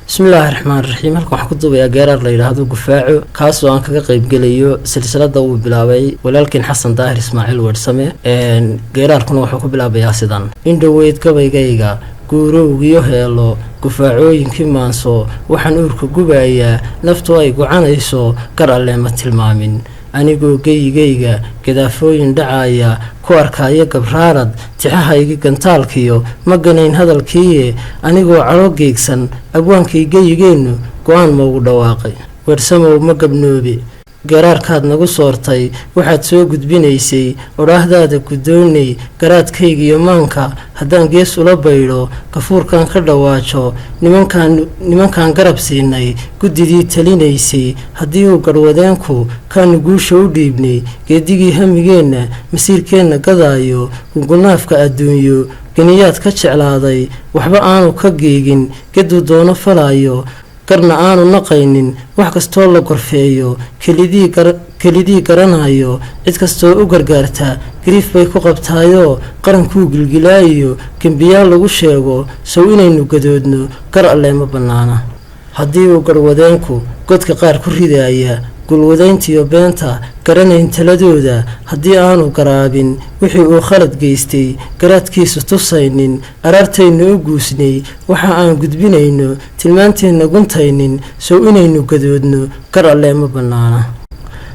Bismillaahi raxmaan raxiim. Halkan waxaan ku duubayaa geeraar la yidhaahdo Gufaaco, kaasoo aan kaga qaybgelayo silsilada uu bilaabay walaalkiin Xasan Daahir Ismaaciil Weersame. Geeraarkuna wuxuu ku bilaabayaa sidan: Indhoweyd gabaygayga guurowgiyo heelo, gufaacooyinkii maanso, waxaan uurka gubayaa, naftu ay gucanayso, gar alle ma tilmaamin. Anigoo geyigayga gadaafooyin dhacaya ku arkaayo, gabraarad tixahaygii gantaalkiyo ma ganayn hadalkiiye. Anigoo cadho geegsan, abwaankii geyigeennu go-aan maugu dhawaaqay. Weersamow, ma gabnoobe garaarkaad nagu soortay? Waxaad soo gudbinaysay odhaahdaada guddoonay. Garaadkaygiyo maanka haddaan gees ula baydho, gafuurkan ka dhawaajo, nimankaan garab siinay, guddidii talinaysay, haddii uu garhwadeenku kaanu guusha u dhiibnay, geedigii hamigeenna masiirkeenna gadaayo, gungunaafka adduunyo geniyaad ka jeclaaday, waxba aanu ka geegin, geduu doono falaayo, garna aanu naqaynin, wax kastoo la gorfeeyo kelidii garanayo, cid kastoo u gargaarta gariif bay ku qabtaayoo, qarankuu gilgilaayo, gembiyaal lagu sheego, sow inaynu gadoodno gar alle ma bannaana. Haddii uu garhwadeenku godka qaar ku ridaaya, gulwadayntiyo beenta garanayn taladooda, haddii aanu garaabin wixii uu khalad geystay, garaadkiisu tusaynin, araartaynu u guusnay, waxa aan gudbinayno tilmaanteenna guntaynin, sow inaynu gadoodno gar allee ma bannaana.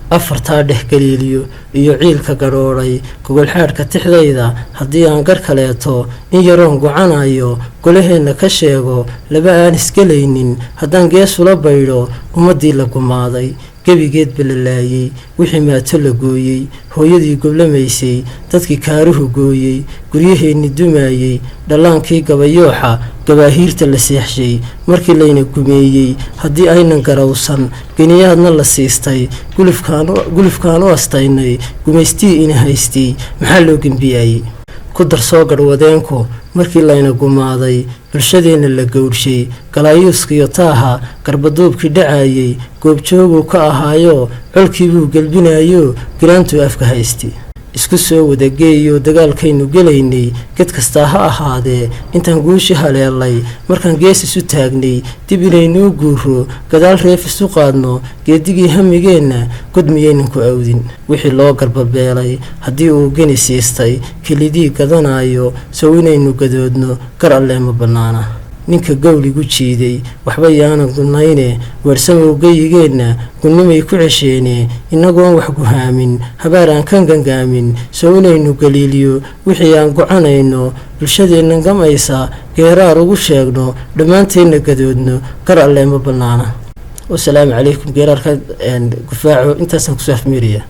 Afartaa dhexgaliiliyo iyo ciilka gadhoodhay gogolxaadhka tixdayda, haddii aan gar kaleeto in yaroon gucanayo golaheenna ka sheego, laba aan isgelaynin haddaan geesula baydho, ummaddii la gumaaday, gebigeedba la laayey, wixii maato la gooyey, hooyadii goblamaysay, dadkii kaaruhu gooyey, guryaheenni dumaayey, dhallaankii gabayooxa gabaahiirta la seexshay, markii layna gumeeyey, haddii aynan garowsan, geniyaadna la siistay, gulufkaan u astaynay, gumaystii ina haystay, maxaa loo gembiyaayey? Ku darsoo garhwadeenku markii layna gumaaday, bulshadeenna la gowdshay, galaayuuskiyo taaha garbaduubkii dhacaayey goobjooguu ka ahaayo, colkiibuu gelbinayo, giraantuu afka haystay. Isku soo wadageeyo dagaalkaynu gelaynay, ged kastaa ha ahaadee, intaan guushi haleelay, markaan gees isu taagnay, dib inaynuu guuro, gadaal reef isu qaadno, geedigii hamigeenna god miyaynan ku awdin? Wixii loo garbabeelay haddii uu geni siistay, kelidii gadanayo, sow inaynu gadoodno gar allee ma bannaana. Ninka gowligu jiiday waxba yaanan gunayne. Weersamow, geyigeenna gunnimay ku cesheene, innagoon wax guhaamin, habaar aan kan gangaamin, sow inaynu galiiliyo wixii aan gocanayno, bulshadeenna gamaysa geeraar ugu sheegno, dhammaanteenna gadoodno gar allee ma bannaana. Wasalaamu calaykum. Geeraarka Gufaaco intaasaan kusoo afmeeraya.